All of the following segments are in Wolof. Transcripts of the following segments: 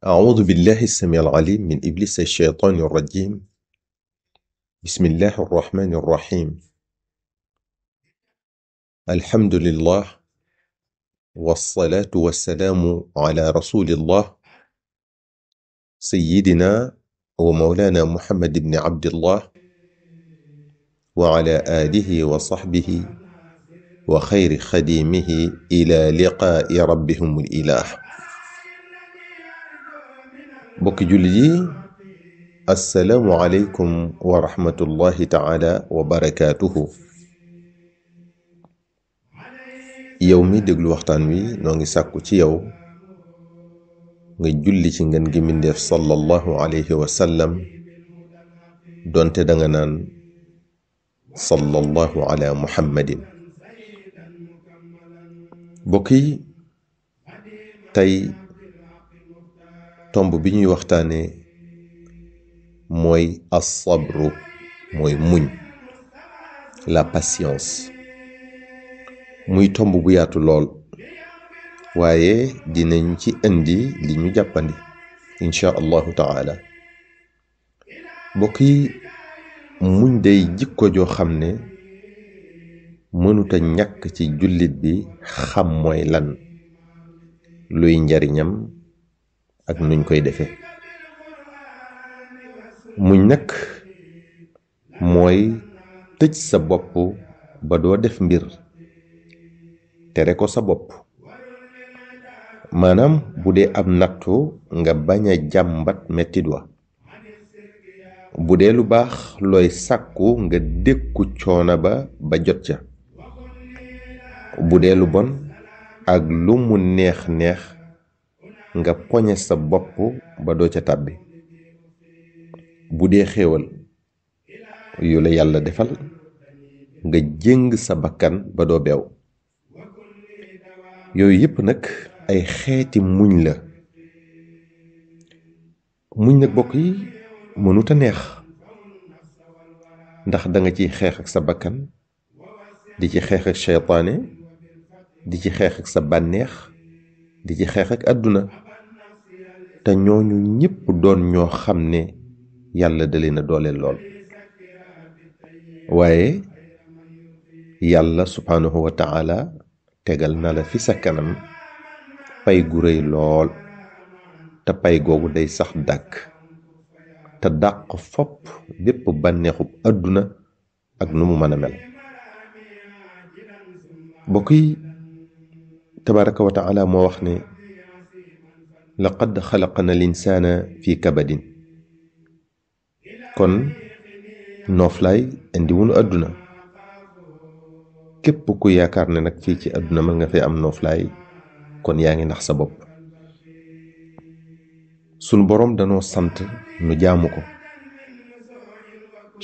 أعوذ بالله السميع العليم من إبليس الشيطان الرجيم. بسم الله الرحمن الرحيم. الحمد لله والصلاة والسلام على رسول الله سيدنا ومولانا محمد بن عبد الله وعلى آله وصحبه وخير خديمه إلى لقاء ربهم الإله. بوك جولي السلام عليكم ورحمة الله تعالى وبركاته. yow mi déglu waxtaan wi noo ngi sàkku ci yow nga julli ci ngeen gi mbindéef sallallahu alayhi wa sallam donte danga naan sallallahu ala muhammadin. mbokk yi tey tomb bi ñuy waxtaane mooy as-sabru, mooy muñ, la patience. muy tomb bu yaatu lool waaye dinañ ci indi li ñu jàppandi insha allahu taala. mbokk yi muñ day jikko joo xam ne mënuta ñàkk ci jullit bi xam mooy lan, luy njariñam ak nuñ koy defe. muñ nag mooy tëj sa bopp ba doo def mbir tere ko sa bopp. maanaam bu dee am nattu nga bañ a jàmbat mettit wa, bu dee lu baax looy sàkku nga dékku coono ba jot ca, bu dee lu bon ak lu mu neex neex nga poñe sa bopp ba doo ca tàbbi. bu dee xéewal yu la yàlla defal nga jéng sa bakkan ba doo beew. yooyu yépp nag ay xeeti muñ la. muñ nag bokk yi mënuta neex ndax danga ciy xeex ak sa bakkan, di ci xeex ak seytaane, di ci xeex ak sa bànneex, di ci xeex ak àdduna, te ñooñu ñépp doon ñoo xam ne yàlla da leen a dooleel lool. waaye yàlla subhaanahu wa taala tegal na la fi sa kanam pay gu rëy lool, te pay googu day sax dàkk te dàq fopp bépp bànneexub àdduna ak nu mu mën a mel. mbokk yi tabaraka wa taala moo wax ne laqad xalaqna linsaana fi kabadin. kon nooflaay indiwunu àdduna. képp ku yaakaar ne nag fii ci àdduna mën nga fay am nooflaay kon yaa ngi nax sa bopp. sunu boroom danoo sant nu jaamu ko.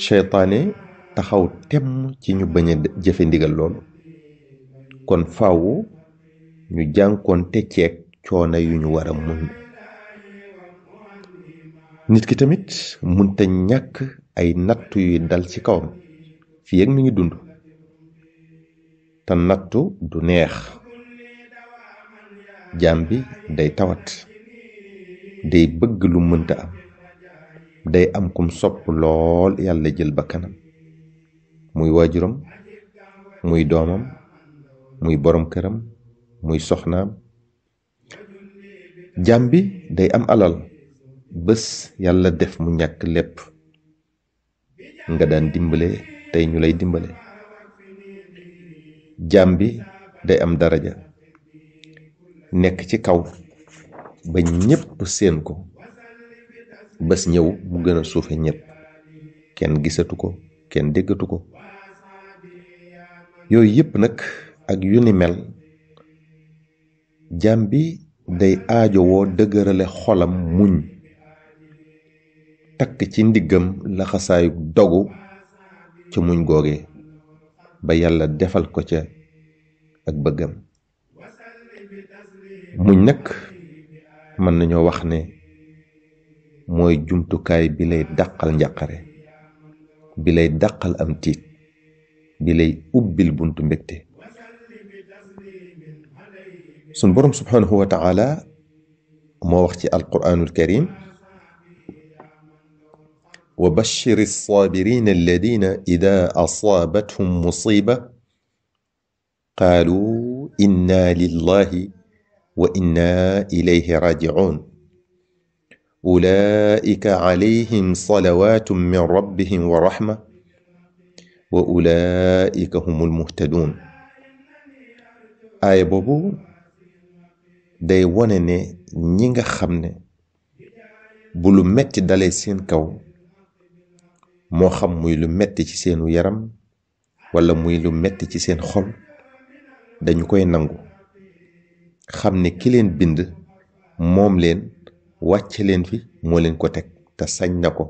seytaane taxaw temm ci ñu bañ a jëfe ndigal loolu. kon faawu ñu jànkoon te ceeg coono yu ñu war a muñ. nit ki tamit munta ñàkk ay nattu yuy dal ci kawam fii ak mi ngi dund. te nattu du neex. jaam bi day tawat, day bëgg lu mënta am, day am kum sopp lool yàlla jël bakkanam, muy waajuram, muy doomam, muy borom këram, muy soxnaam. jaam bi day am alal, bés yàlla def mu ñàkk lépp, nga daan dimbale tey ñu lay dimbale. jaam bi day am daraja, nekk ci kaw ba ñépp seen ko, bés ñëw mu gën a suufe ñépp, kenn gisatu ko, kenn déggatu ko. yooyu yépp nag ak yu ni mel, jaam bi day aajowoo dëgërale xolam muñ, takk ci ndiggam laxasaayu dogu ca muñ googe ba yàlla defal ko ca ak bëggam. muñ nag mën nañoo wax ne mooy jumtukaay bi lay dàqal njàqare, bi lay dàqal am tiit, bi lay ubbil buntu mbégte. sun borom subhaanahu wa taala moo wax ci alquraanul karim wa bashiri saabirina alladina ida asaabathum musiba qaalu inna lillahi wa inna ilayhi raji'un ulaika alayhim salawatun min rabbihim wa rahma wa ulaika humul muhtadun. aaya boobu day wone ne ñi nga xam ne bu lu metti dalee seen kaw, moo xam muy lu metti ci seenu yaram wala muy lu metti ci seen xol, dañu koy nangu xam ne ki leen bind moom leen wàcce leen fi moo leen ko teg te sañ na ko.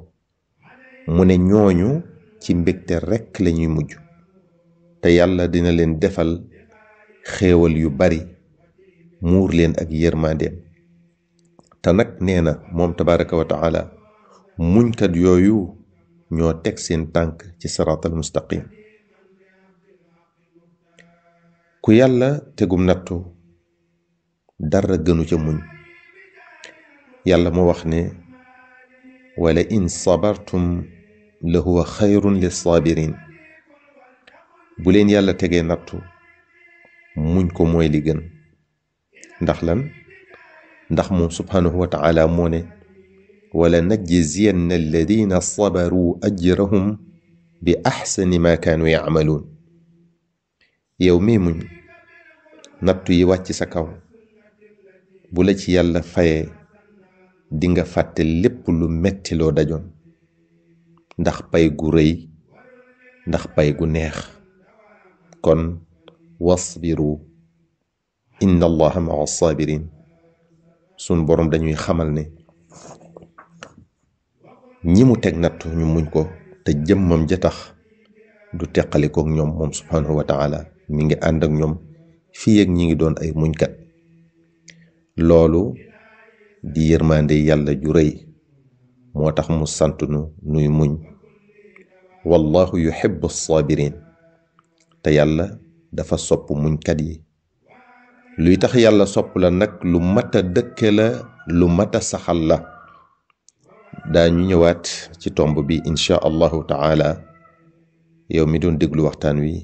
mu ne ñooñu ci mbégte rekk lañuy mujj te yàlla dina leen defal xéewal yu bari muur leen ak yërmandeem. te nag nee na moom tabaraka wa taala muñkat yooyu ñoo teg seen tànk ci siraatal mustaqim. ku yàlla tegum nattu dara gënu ca muñ. yàlla moo wax ne wala in sabartum la huwa xayrun lissabirin. bu leen yàlla tegee nattu muñ ko mooy li gën. ndax lan? ndax moom subhanahu wa taala moo ne wala najziyanna alladina sabaru ajrahum bi axsani ma kaanu yacmaluun. yow mii muñ nattu yi wàcc sa kaw, bu la ci yàlla fayee dinga fàtte lépp lu metti loo dajoon, ndax pay gu rëy, ndax pay gu neex. kon wasbiru inna allaha maa sabirin. sun boroom dañuy xamal ne ñi mu teg nattu ñu muñ ko te jëmmam ja tax du teqalikook ñoom. moom subhanahu wa taala mi ngi ànd ak ñoom fii ak ñi ngi doon ay muñkat. loolu di yërmande yàlla ju rëy moo tax mu sant nu nuy muñ. wallahu yuhibbu sabirin. te yàlla dafa sopp muñkat yi. luy tax yàlla sopp la nag lu mat a dëkke la, lu mat a saxal la. daañu ñëwaat ci tomb bi insha allahu taala. yow mi doon déglu waxtaan wi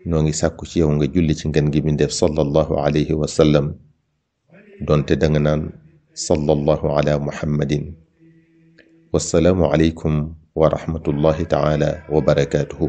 noo ngi sàkku ci yow nga julli ci ngën gi bindeef sallallahu alayhi wa sallam, doonte danga naan sallallahu ala muhammadin. wassalaamu alaykum wa rahmatullahi taala wa barakaatuhu.